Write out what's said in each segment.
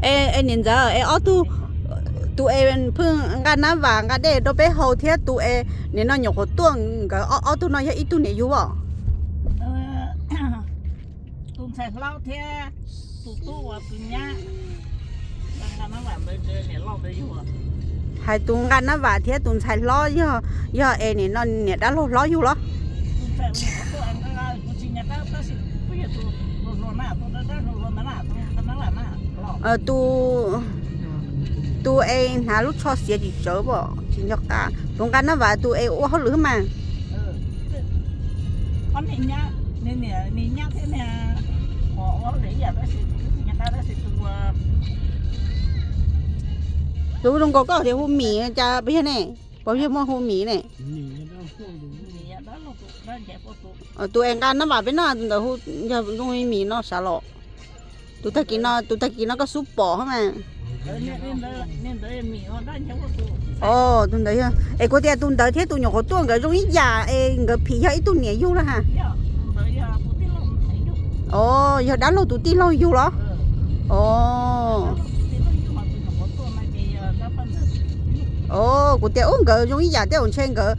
Es niam ntxawm es ob tug, tus es pheej nqa nab vam nqa dej rau peb haus thiab tus es nim no nyuam qhuav tuaj nkawd ob tug no yog ib tug niam yug os? Tus ntxhais hlob thiab tus tub uas tus nyab. Hais tus nqa nab vam thiab tus ntxhais hlob yog, yog es nim no niam dab laug hlob yug los? Tus, tus es hnav lub tsho xiav tsis tsawv pom tsis nco qab, tus nqa nab vam tus es ua hauj lwm mas. Tus zoo nkaus koj tias hu Mim cas puas yog ne? Puas yog muaj hu Mim ne? Tus es nqa nab vam peb no tus ntawd hu, yog zoo li Mim no sav los? Tus tag kis no, tus tag kis no koj xub pom mas. Tus ntawd, es kuv tias tus ntawd thiab tus nyuam qhuav tuaj nkawd zoo ib yam es nkawd phim yog ib tug niam yug los ha? Os, yog dab laug tus tij laug yug los? Os, kuv tias ub nkawd zoo ib yam tej zaum ntshe nkawd,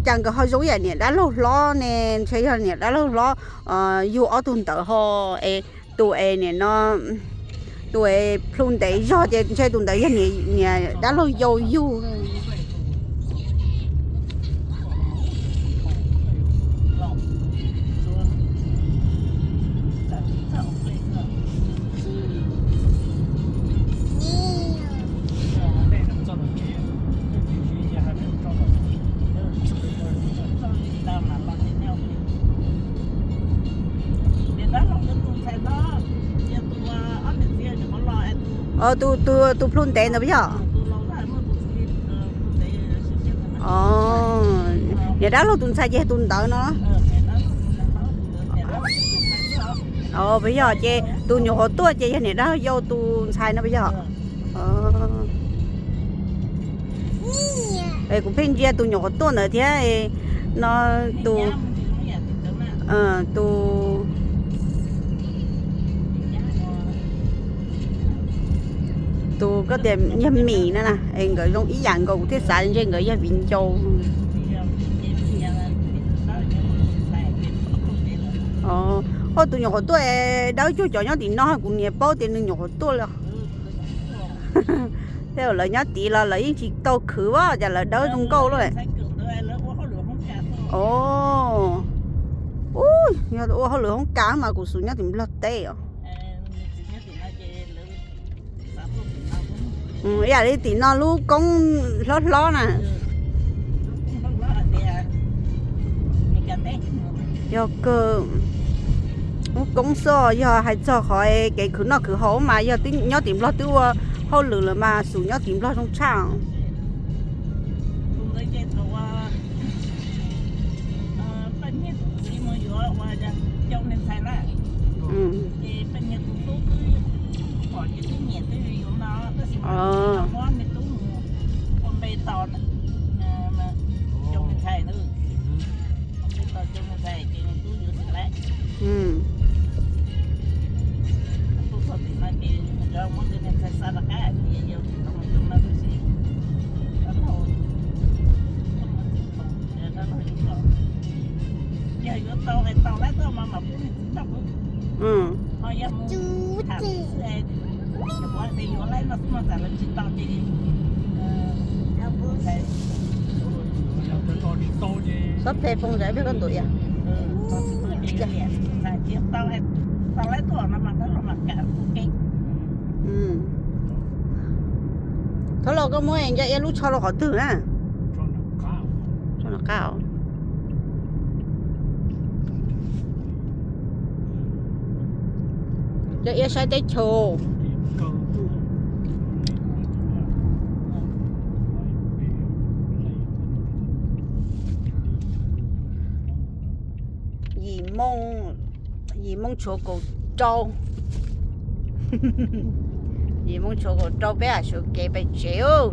cas nkawd ho zoo ib yam niam dab laug hlob ne, ntshe yog niam dab laug hlob yug ob tug ntawd ho. Es tus es nim no, tus es plhu ntev zog ces ntshe tus ntawd yog niam dab laug yau yug. Tus plhu ntev ntawd puas yog? Niam dab laug tus ntxhais ces tus ntawd no. Puas yog ces tus nyuam qhuav tuaj ces yog niam dab laug yau tus ntxhais no puas yog? Es kuv pheej ntsia tus nyuam qhuav tuaj ntawd thiab no, tus, tus, tus koj tias yog Mim na na, es nkawd zoo ib yam nkaus kuv thiaj xav ntshe nkawd yog viv ncaus. Oj, tus nyuam qhuav tuaj es dawb cuag cov nyob tim no, kuv niam paub tias nws nyuam qhuav tuaj li. Tej zaum lawv nyob tid los lawv yeej tsis tau khwv as, cas lawv dawb zoo nkauj luaj. Os, yog ua hauj lwm hoob kas mas kuv xub nyob tim Nplog teb os. Ib yam li tim no lub koob hlob hlob na. Yog kawg, lub koob xwb, yog hais txog qhov kev khwv noj khwv haus mas yog nyob tim Nplog twb ua hauj lwm lawm mas xub nyob tim Nplog zoo tshaj. Xob phe phone ntawd peb koj ntuas. Thov los koj muab nco iab lub tsho rau qhov twg na? Nco iab saib teb chaws. Yim moo, yim moo tshuav kaum rau. Yim moo tshuav kaum rau peb am sawv kev pem tsev.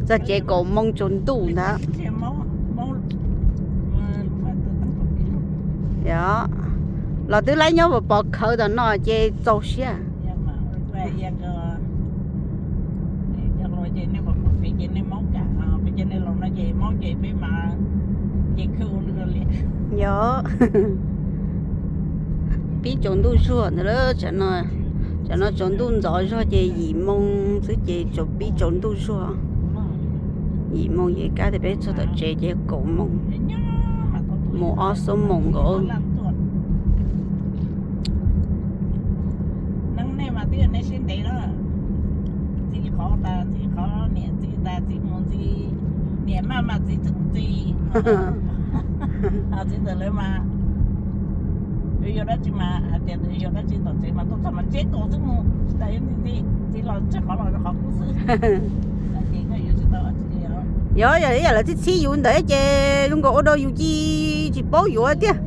Txog tsev kaum moo tsaus ntuj ntag. Yog, Los twb laib nyob pov khawv tom no ces txaus siab. Yog pib tsaus ntuj zuag ntawd, tam no tsaus ntuj ntxov zog ces yim moo xwb ces tsaus pib tsaus ntuj zuag. Yim moo ces kab tias peb txog tom tsev ces kaum moos, mus ob xuab moos nkaus. Neeb nej mas twb yog nej siab ntev na, ntxim qhov tas ntxim qhov niam ntxim tas ntxim mus ntxim, niam maj mas ntxim tseem ntxim. Txiv ntawd lawv mas, yog yuav dab tsi mas hais tias yog yuav dab tsi tom tsev mas tuaj txog mas ntseb kaus xwb mus, tsis tas yuav ntxim ntxim ntxim los tsis qhov los qhov kub xwb. Yog yam lawv txhib txhib yus ntawd ces zoo nkaus ua rau yus ci tsis paub yuav tiag.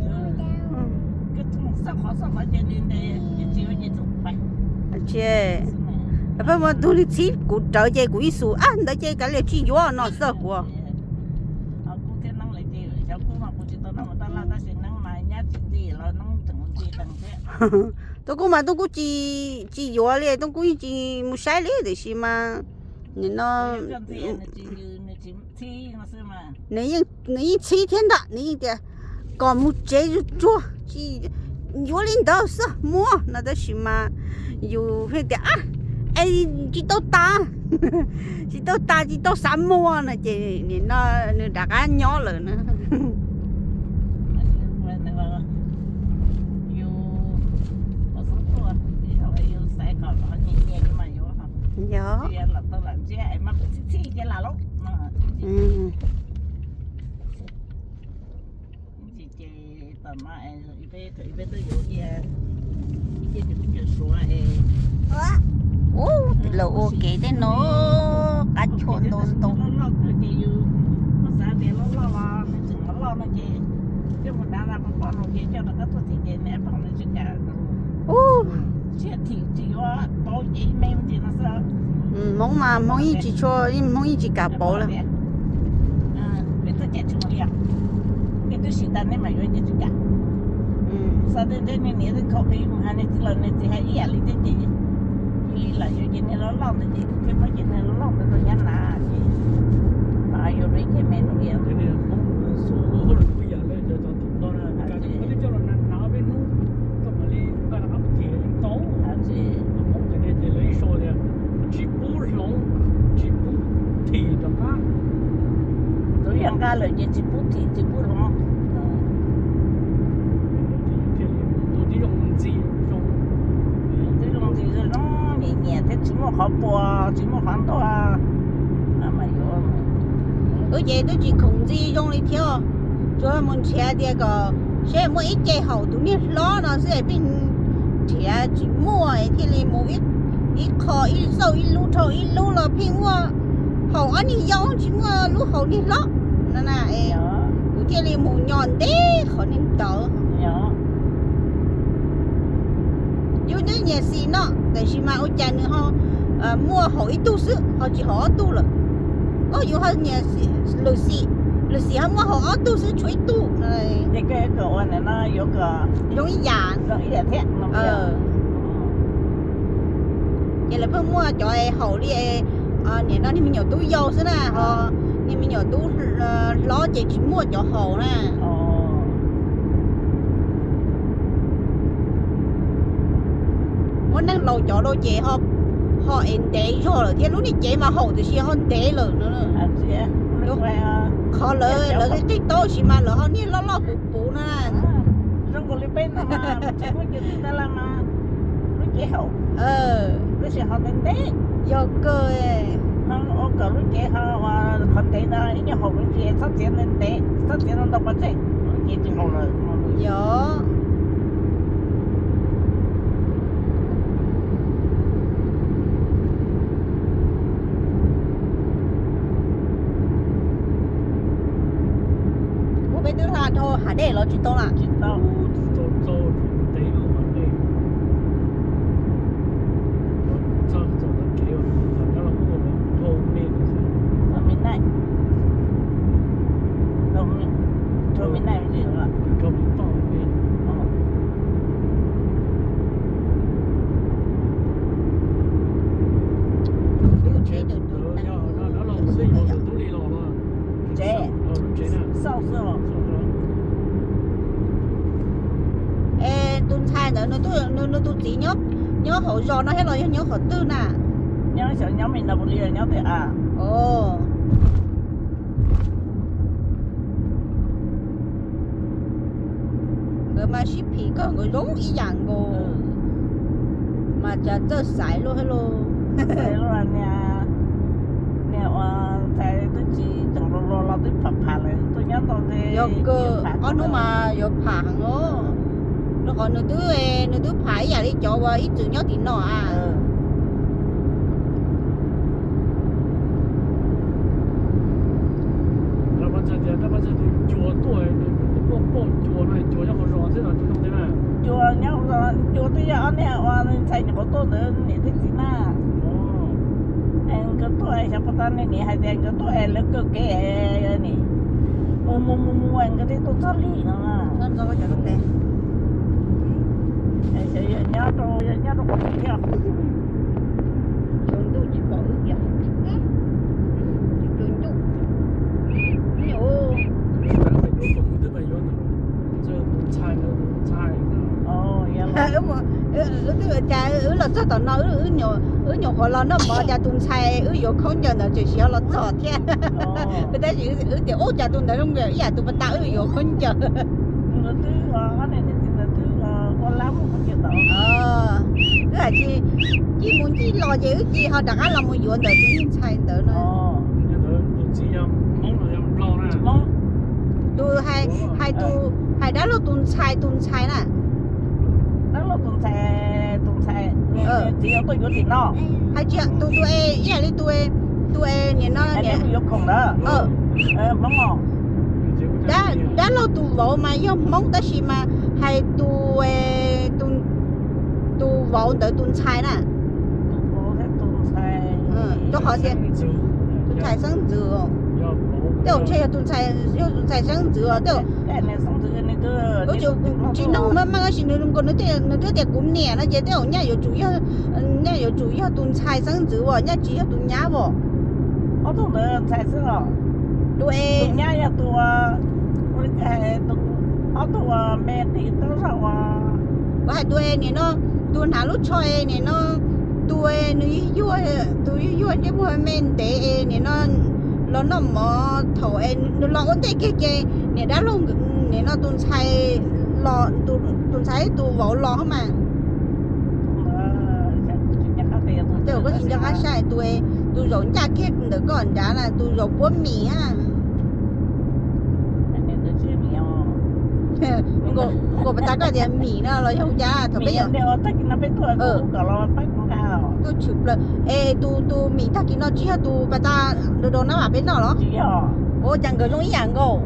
Pheej muaj tug nws txhib kuv rawv ces kuv ib xus ab ntawd ces kav liam tsis yuav no txog kuv. Tub Kub mas Tub Kub kuj tsis, tsis yuav li, Tub Kub yeej tsis mus saib li tiam sis mas nim no nws yeej txhib thiab ntag, nws yeej tias kom mus tsev zuj zus, tsis yuav li ntawd xwb muab no tab sis mas yus pheej tias es tsis tau tas, tsis tau tas tsis tau xav muag no ces nim no nws rov qab nyob lawm na. Yog. Ub, lawv ua kev tej no qab chua ntau ntau. Ub, Hmoob mas Hmoob yeej tsis tshua, Hmoob yeej tsis kam pauv lawm. Tsis pub hloov, tsis pub thim rov qab. Txawm yog nqa lawm ces tsis pub thim tsis pub hloov. Tus tib zoo ntxim zoo, tib zoo ntxim zoo, nyiam nyiam thiab tsis muaj qhov puas tsis muaj qhov ntuag. Wb ces twb tsis khoom ntxim zoo li thiab, tsuas mus nrhiav tias kom seb muaj ib ce haum tus niag hlob no xwb es pheej nrhiav tsis muaj thiaj li mus ib qho ib xauj ib lub dhau ib lub los pheej muaj haum ob niag yau tsis muaj lub haum niag hlob no na. Kuv thiaj li mus nyo ntev qhov niag ntawd. Yus nyob nyiam xim no tab sis mas ua cas nws ho muaj haum ib tug xwb ho tsis haum ob tug lawm. Koj yus ho nyiam lwm xim, lwm xim ho muaj haum ob tug xwb tshuav ib tug. Zoo ib yam. Ces lawv pheej muaj cov es haum li, nim no niag me nyuam tub yau xwb na, ho niag me nyuam tub hlob ces tsis muaj cov haum na. Muab neeg laus cov rau ces ho es ntev zog lawm thiab, lub niag cev mas haum tiam sis ho ntev lawm no. Qhov lawv, lawv qig taub sis mas lawv ho niag loj loj puv puv na. Yog kawg. Yog. Ua peb twb hla dhau hav dej los tsis tau lawm. Tus ntxhais ntawd nws tus txiv nyob hauv zos no thiab los yog nyob qhov twg na? Nyob xyov nyob Minneapolis nyob tiag a. Nkawd mas sib phim kawg, nkawd zoo ib yam nkaus. Mas cas txawj xaiv luaj thiab lauj. Niag ua ntxhais twb tsis tseem luag luag los twb pham pham lawm, tuaj nyob ntau ntshe yog kawg, ob hnub mas yuav pham heev os. Rau qhov nws twb, nws twb pham ib yam li cov uas ib txwm nyob tim no a. Cua nyob, cua twb yog ob niag uas ntxhais nyuam qhuav tuaj ntawd niam thiab txiv na. Nkawd tuaj xyov puas tau, niam hais tias nkawd tuaj es lawv kaw kev ni, mus mus mus mus nkawd thiaj tuaj txog li no. Xyov yog nyob rau, yog nyob rau qhov twg thiab. Tsaus ntuj tsis pom wb tias, tsaus ntuj. Cas wb los txog tom no, wb nyuam qhuav los noj mov cas tus ntxhais wb yuav khaub ncaws ntawd tseem siv los txog thiab. Tab sis wb tias ub cas tus ntawd zoo ib yam tus pas tas wb yuav khaub ncaws. Wb hais tias ncig mus ncig los ces wb cia ho rov qab los mus yuav ntawm tus niag ntxhais ntawd no. Tus hais, hais tus, hais dab laug tus ntxhais, tus ntxhais na. Dab laug tus ntxhais, tus ntxhais, txiv tuaj yuav tim no. Hais tias tus, tus es ib yam li tus, tus es nim no yuav khoom ntawd. Dab laug tus vauv mas yog Hmoob tab sis mas hais tus, tus vauv ntawd tus ntxhais na. Rau qhov tias tus ntxhais xeeb ntxwv, tej zaum ntshe yog tus ntxhais, yog tus ntxhais xeeb ntxwv os. Tej zaum tsis noog maj maj tab sis nws, nws twb tias kuv niam no ces tej zaum nyaj yuav tsum yog, nyaj yuav tsum yog tus ntxhais xeeb ntxwv as, nyaj tsis yog tus nyab as. Ob tug ntawd ntxhais xwb os. Tus es nyab yog tus, ob tug me qis taub zog uas, kuv hais tus es nim no, tus hnav lub tsho es nim no, tus es nws, tus yuag yuag ntsej muag me ntev es nim no los noj mov thaum es nws los ua ntej kiag ces niam dab laug nim no tus ntxhais los, tus ntxhais tus vauv los mas. Tej zaum koj tsis nco qab saib tus, tus zaum ncaj kiag ntawm koj nrad na, tus zaum puab mis a. Nkaus pas tas koj tias mis no los yog hu cas thaum peb, tuaj tshwm plaws. Es tus, tus mis tag kis no tsis yog tus pas tas dau dau na mas peb noj los? Ua cas nkawd zoo ib yam nkaus?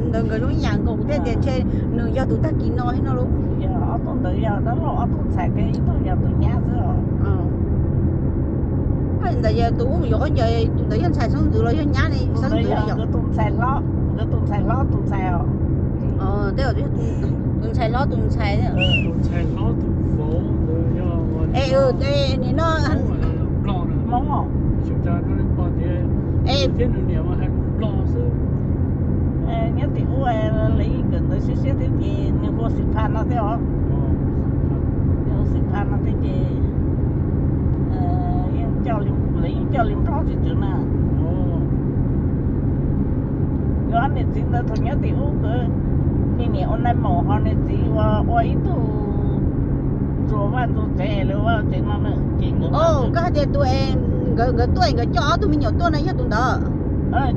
Ntawd nkawd zoo ib yam nkaus, kuv thiaj tias ntshe nws yog tus tag kis no thiab no lauj. Ntawd yog tus ub yuav khaub ncaws, tus ntawd yog ntxhais xeeb ntxwv los yog nyab ne? Xeeb ntxwv yog tus ntxhais hlob, tus ntxhais hlob tus ntxhais. Tej zaum tus ntxhais hlob tus ntxhais. Tus ntxhais hlob tus vauv ntawd yog, es nim no Hmoob. Es thiab nws niam mas hais lus Nplog xwb. Nyob tim ub lawv yeej kawm ntawv siab siab thiab ces nws hu xim pha no thiab os. Nws hu xim pha no thiab ces yeej, lawv yeej coj li Nplog tsis tswv na. Yog ob niam txiv ntawd thaum nyob tim ub, niam niam ua nais maum ho niam txiv ua, ua ib tug tsuas vaj tsuas tsev lawv vaj tsev no na. Koj hais tias tus es nkawd, nkawd tuaj nkawd coj ob tug me nyuam tuaj no yog tus ntawd?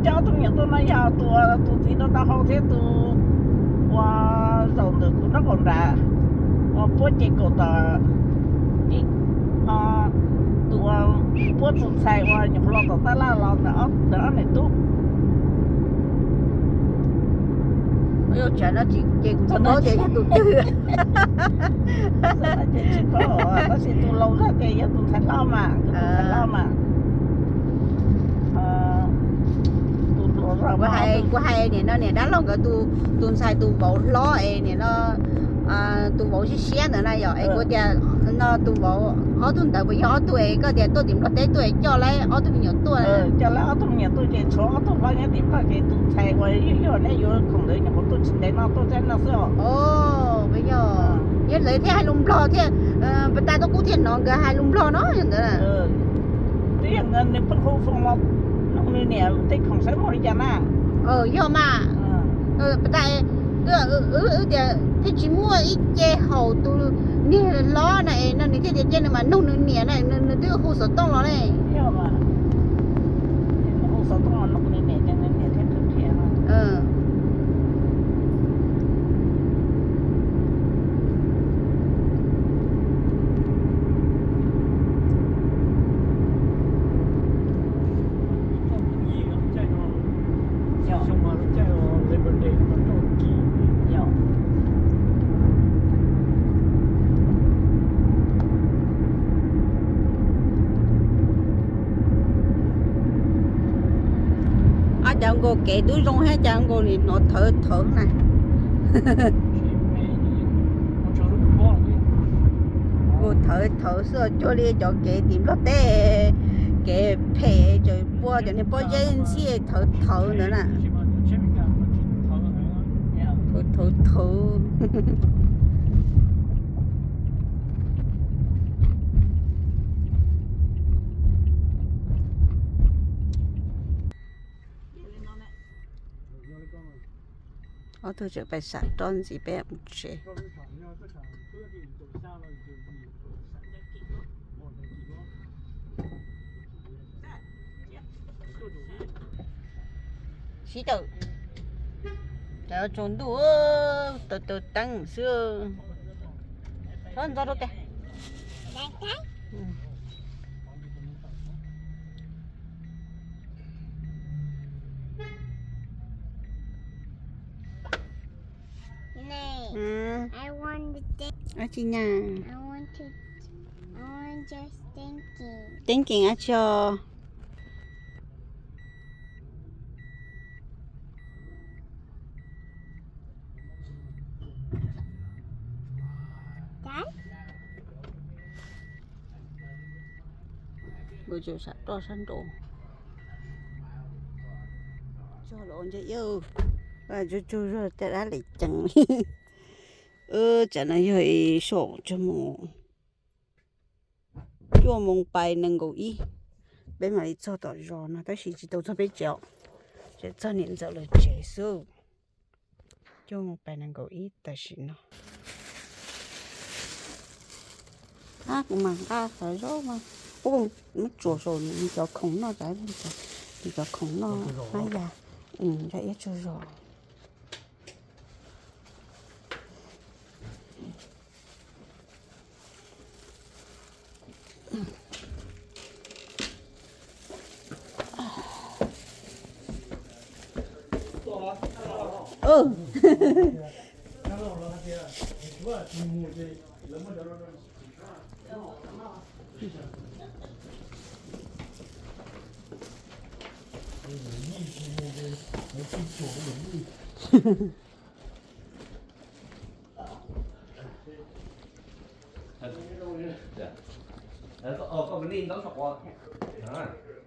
Coj ob tug me nyuam tuaj no yog tus, tus txiv rau tau hau thiab tus uas zaum ntawm kuv nraub qaum nrad, uas puab ces kaum tod, tus uas puab tus ntxhais uas nyuam qhuav los tom tab laj los ntawd ob niam tub. Tsam no ces kuv tsis paub tias yog tus twg. Tab sis tus laus zog ces yog tus ntxhais hlob mas, tus ntxhais hlob mas. Kuv hais, kuv hais nim no niam dab laug nkawd tus ntxhais tus vauv hlob es nim no tus Vauv siab siab ntawd na yom, es kuv tias no tus vauv ob tug ntawd puas yog ob tug es koj tias tuaj tim Nplog teb tuaj es coj lawv ob tug me nyuam tuaj? Coj lawv ob tug me nyuam tuaj ces tshuav ob tug vauv nyob tim Nplog ces tus ntxhais uas yog neb yuav khoom ntawd nyuam qhuav tuaj tsis ntev no tuaj teb no xwb os. Yog lawv thiaj hais lus Nplog thiab, pas tas tuaj kuv thiaj hnov nkawd hais lus Nplog no yog ntawd. Twb yog nws pheej hu foos los nug nws niam tej khoom saib muaj li cas na. Yog mas, pas tas wb tias thiaj tsis muaj ib ce haum tus niag hlob na es no nws thiaj tias cia nws mam nug nws niam na, nws twb hu xov tooj los ne. Ab, cov nkaus kev twb zoo thiab, cov nkaus nim hnov thawv thawv na. Nkaus thawv thawv xwb, cuag li cov kev tim Nplog teb, kev phem tseem pua cov niag pob zeb ntxhiab thawv thawv ntawd na. Thawv thawv thawv. Ob tug tseem pais sam roj ntxiv peb mus tsev. Sib tawm, cov tsaus ntuj, taws taws teeb xwb. Txhob ntxov rau tiag. Ab tsi nyas. Thinking ab tsi os. Kuv tseem sam roj sab nraud. Tso los ntshe ib, tsaug zog caj dab lem ceev. Tsam no yog ib saum cuaj moos, cuaj moos pais nees nkaum ib, peb mam li txog tom zos no tab sis tsis tau txog peb tsev os, tseem txog niam ntxawm lawv tsev xwb. Cuaj moos pais nees nkaum ib tam sim no. Ab, kuv mam nqa xav zaub mas, ub, muab tsuas saum nws cov khoom noj tas, nws cov khoom noj hab yas, nrog iab tsaug zog.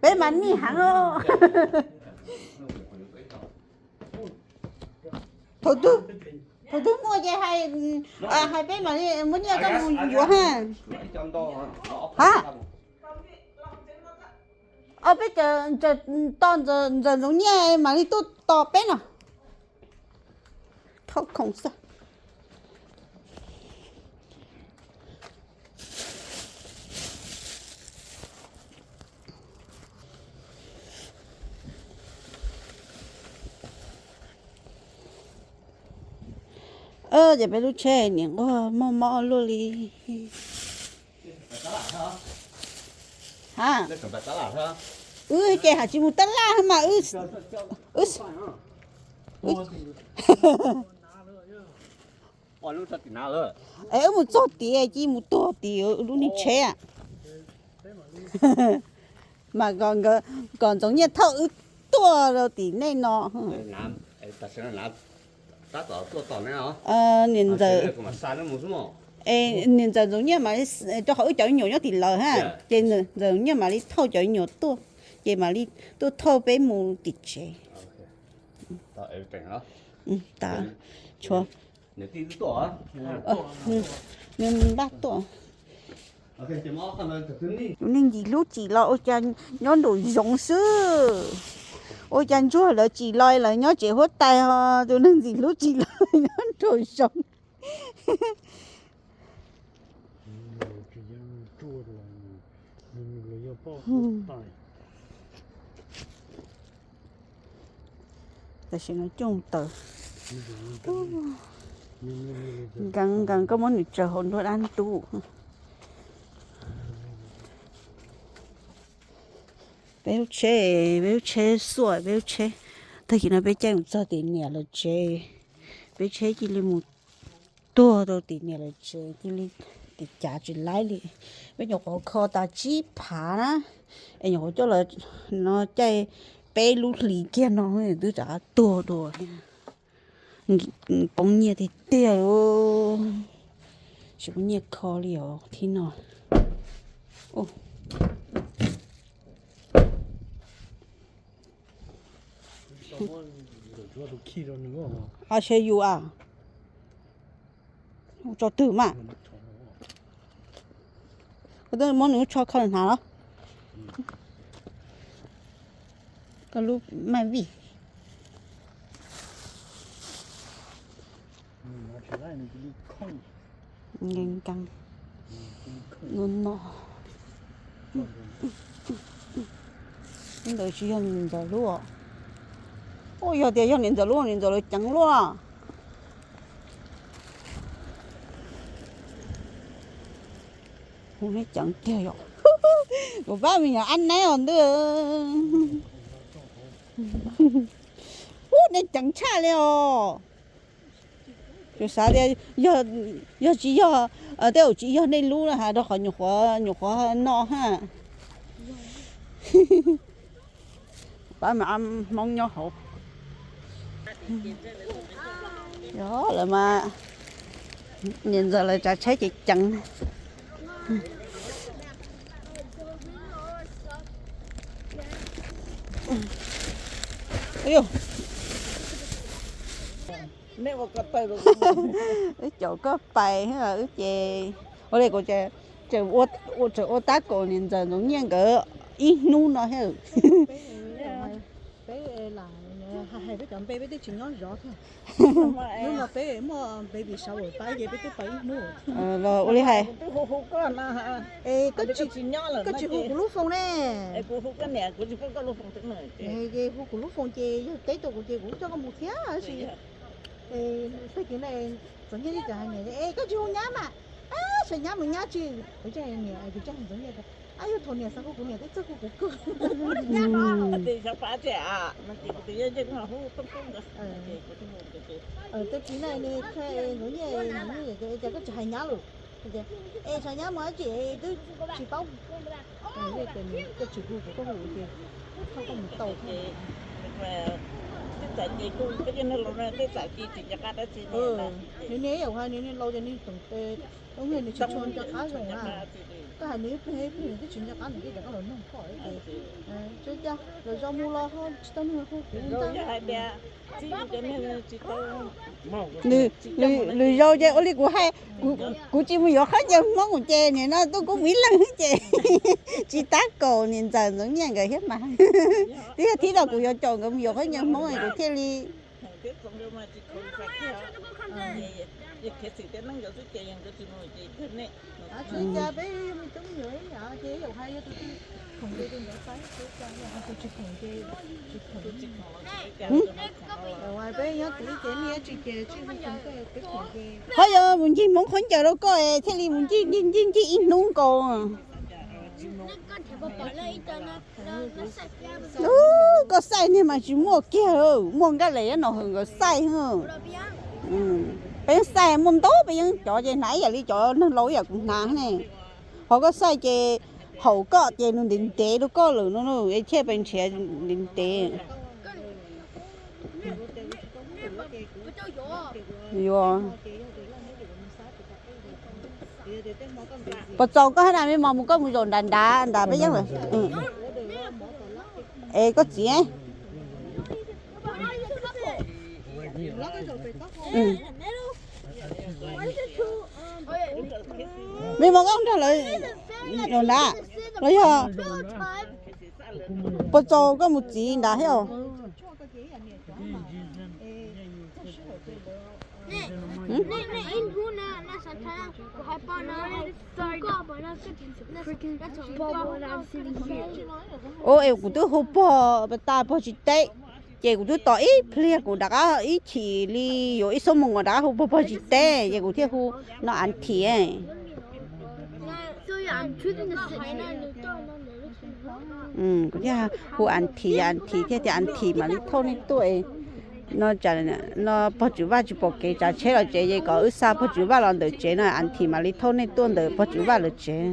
Peb mas nij heev os. Thaum twg, thaum twg muaj ces hais, hais peb mam li muab nyiaj coj mus yuav ha. Ha, peb cov tos Ntxawm Ntxoov Nyiaj mam li tuaj tos peb no. Thauj khoom xwb. Ces peb lub tsheb nim nquag muaj mob luaj li. Ha, wb ces hais tsis mus tab laj mas wb, es wb mus txog tid cia mus tuag tid lub niag tsheb. Mas kom Ntxoov Nyiaj thauj wb tuaj rau tim nej no. Niam ntxawm, niam ntxawm Ntxoov Nyiaj mam li, rau qhov wb cov me nyuam nyob tim lawv ha, ces ntxawm Ntxoov Nyiaj mam li thauj cov me nyuam tuaj, ces mam li tuaj thauj peb mus tim tsev. Tshuav nws npaj tuaj. Tus neeg ntxim hlub tsim los ua cas nyob nraum zoov xwb. Ua cas ntsuag lawv tsim los lawv nyob tsev huab tais ho tus neeg ntxim hlub tsim los nyob nraum zoov. Tam sim no coj taws. Nkees nkees koj muab nws tsaws hauv nruab dab ntub. Peb lub tsheb, peb lub tsheb xuaj peb lub tsheb. Tag kis no peb caij mus txog tim niam lawv tsev, peb tsheb cia li mus tuag rau tim niam lawv tsev, cia li tim cav tsis laib li. Peb nyuam qhuav kho tas tsib phav na, es nyuam qhuav coj los no caij peb lub hlis kiag no twb rov qab tuag dua thiab. Poob nyiaj tiag tiag li, tsis muaj nyiaj kho li os thib no. Os, yus a, ua tso twg mas. Kuv twb muab nws lub tsho kho hnav los. Koj lub maj vij. Nkees nkees. Lub no, lub ntawd tsis yog niam ntxawm lub os. Ua yog tias yog niam ntxawm lub, niam ntxawm lawv ceev luaj. Hu neb ceev tiag yom. Kuv pab me nyuam ab neb os ntuj. Ub, nej ceev tshaj li os. Kuv xav tias yog tsis yog, tej zaum tsis yog nej lub na has, rau qhov nyuam qhuav, nyuam qhuav no ha. Pab me ab Hmoob nyob hauv. Yog lawv mas, niam ntxawm lawv tsav tsheb ces ceev. Wb caum koj pais, wb ces, ua li kuv tseem ua tab kaum niam ntxawm Ntxoov Nyiaj nkawd ib hnub no thiab. Peb lam hais peb cov npe peb twb tsis nyob zov thiab. Hnub no peb muaj baby shower pab ces peb twb pais ib hnub. Los ua li hais. Es koj tsis hu kuv lub phone ne? Ces hu kuv lub phone ces yog teb tau kuv ces kuv coj koj mus thiab tab sis tag kis no Ntxoov Nyiaj li cov hais niam es koj tsis hu nyab mas, sav nyab mus nyab tsis, kuv coj niam, kuv coj Ntxoov Nyiaj, ab yog thaum niam xav hu kuv niam twb txawj hu kuv kawg. Tag kis no nws qhia Ntxoov Nyiaj, Ntxoov Nyiaj tias koj tsis hais nyab lawm, es sav nyab mus dab tsi twb tsis paub. Koj tsis hu kuv koj hu ces koj mus tau. Nws niag ib yam hais nws niag laus ces nws tseem, nws tsis tshua nco qab zoo na. Koj hais nws ib pliag ib pliag nws twb tsis nco qab nws twb rov qab los nug koj ces, tsuas cas los zaum mus los ho tsis tau nug hu kuv ntag. Lwm zaus ces ua li kuv hais, kuv tsis mus yuav khaub ncaws Hmoob ces nim no tuaj kuv mus ib leeg ces tsis tab kaum niam ntxawm Ntxoov Nyiaj nkawd thiab mas. Twb yog thib no kuv yuav caum nkawd mus yuav khaub ncaws Hmoob kuv thiaj li Tsis cas peb yog me tub me nyuam ib yam ces yog hais yog tus twg khoom ces tus ntawd pab, tus tsis khoom ces tsis khoom. Peb nyob tim ces nej tsis ces tsis khoom, peb khoom ces. Qhov yog mus ncig Hmoob khaub ncaws rau koj thiaj li mus ncig ncig ncig ncig ib hnub nkaus. Koj xaij niag mas tsis muaj kiag, muaj Nkaj Lees nyob no hwm nkawd xaij. Peb yeej xaij muaj ntau, peb yeej cov ces hnav ib yam li cov neeg laus ib yam kuv hnav ne. Ho koj xaij ces haum koj ces nws ntev ntev rau koj lawm no, es thiaj pes nrhiav ntev ntev. Yuav, puas txaus koj hab na, me mos mus koj mus zaum nrad nrad nrad peb yeeb lawm. Es koj txiv, me mos koj nrog lawv zaum nrad los yog puas txaus koj mus txiv nrad thiab os? Ua es kuv twb hu pog tas pog tsis teb, ces kuv twb tos ib pliag kuv rov qab ib chim li yuav ib xuab moos rov qab hu pog pog tsis teb ces kuv thiaj hu no auntie. Kuv thiaj hu auntie, auntie thiab tias auntie mam li thauj nej tuaj. No, no pog Tswv Vaj tsis pom kev tsav tsheb los tsev ces kom wb xa pog Tswv Vaj los ntawm tsev no auntie mam li thauj nej tuaj ntawm pog Tswv Vaj lawv tsev.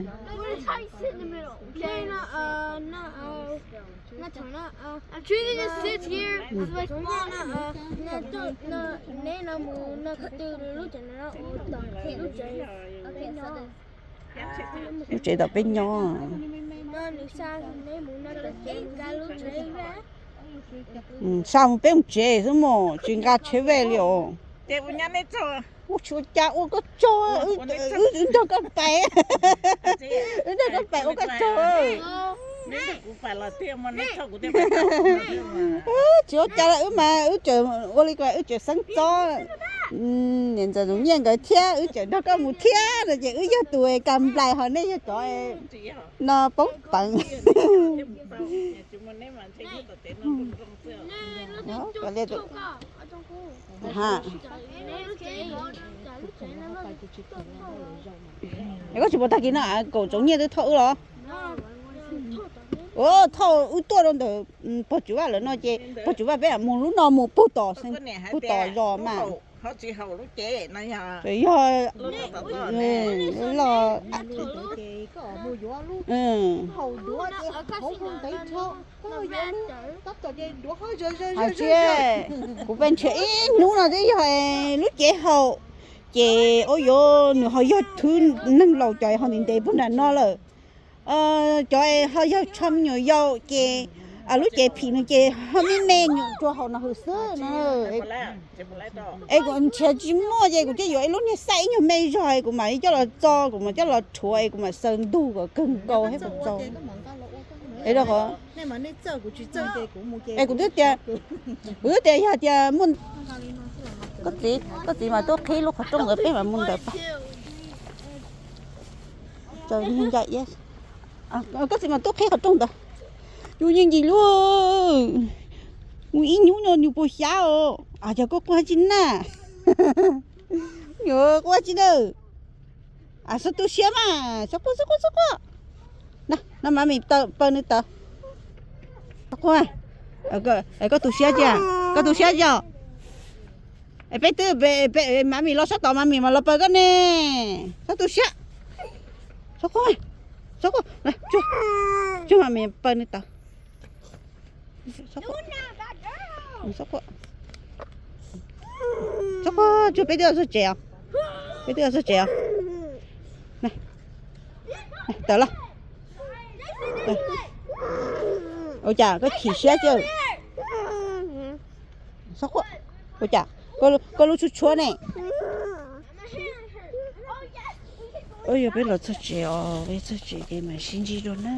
Lub tsev tom peb nyob. Xa mus peb mus tsev xwb mas tsis nqa tsheb vaj li os. Ua tsis ua cas ua koj tsaug, wb nrog koj pais, wb nrog koj pais ua koj tsaug. Tsis ua cas, wb mas wb tseem ua li ko wb tseem xeeb txob niam ntxawm Ntxoov Nyiaj nkawd thiab wb tseem nrog koj mus thiab no ces wb yog tus ka nplais ho nej yog cov no poob peev. Koj tsis pom tag kis no Kaum Tsoov Nyiaj twb thauj wb los? Thauj wb tuaj rau ntawm pog Tswv Vaj lawv no ces pog Tswv Vaj peb mus lub no mus puag tom, puag tom zos mas. Yog los hais tias kuv pheej nrhiav ib hnub no twb yog lub cev haum, ces ua yuav nws ho yog thwv neeg laus cov ho ntev ntev puag nram no lawm. Cov ho yog tsho me nyuam yaus ces lub cev phim no ces ho me me nyuam rua hauv no hws xwb no. Es kuv nrhiav tsis muaj ces kuv thiaj yuav ib lub niag xaj ib nyuag me zog es kuv mam li coj los txo, kuv mam coj los rhuav es kuv mam xaws ntug kom kawg nkaus thiab kuv txo. Es rau qhov es kuv twb tias, kuv twb tias yog tias muaj, koj txiv, koj txiv mas tuaj qhib lub qhov rooj ntawd peb mam mus ntawd pas. Koj txiv mas tuaj qhib qhov rooj ntawd. Yus yeej yim lub, mus ib hnub no yus puas xyab os. Yog koj quaj tsi na, yus quaj tsi na. Txhob tu siab mas, txhob quaj, txhob quaj, txhob quaj. No mas mis paws nws tawv. Txhob quaj, koj tu siab tsi, koj tu siab tsi os? Peb twb, mam mis los sab tod mas mis mas los paws koj ne. Txhob tu siab, txhob quaj, txhob quaj, tsuag mas mis paws nws tawv. Txhob quaj, tsuag peb twb txog tsev os, peb twb txog tsev os. Tawm los. Ua cas koj chim siab tsi? Txhob quaj, ua cas koj lub tshuab tshuab ne? Yog peb los txog tsev os, peb txog tsev ces mam sib ntsib dua na.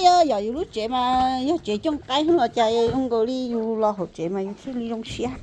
Yog yus lub tsev mas yog tsev cooj qaib los cas zoo nkaus li yus los hauv tsev mas yus thiaj li zoo siab.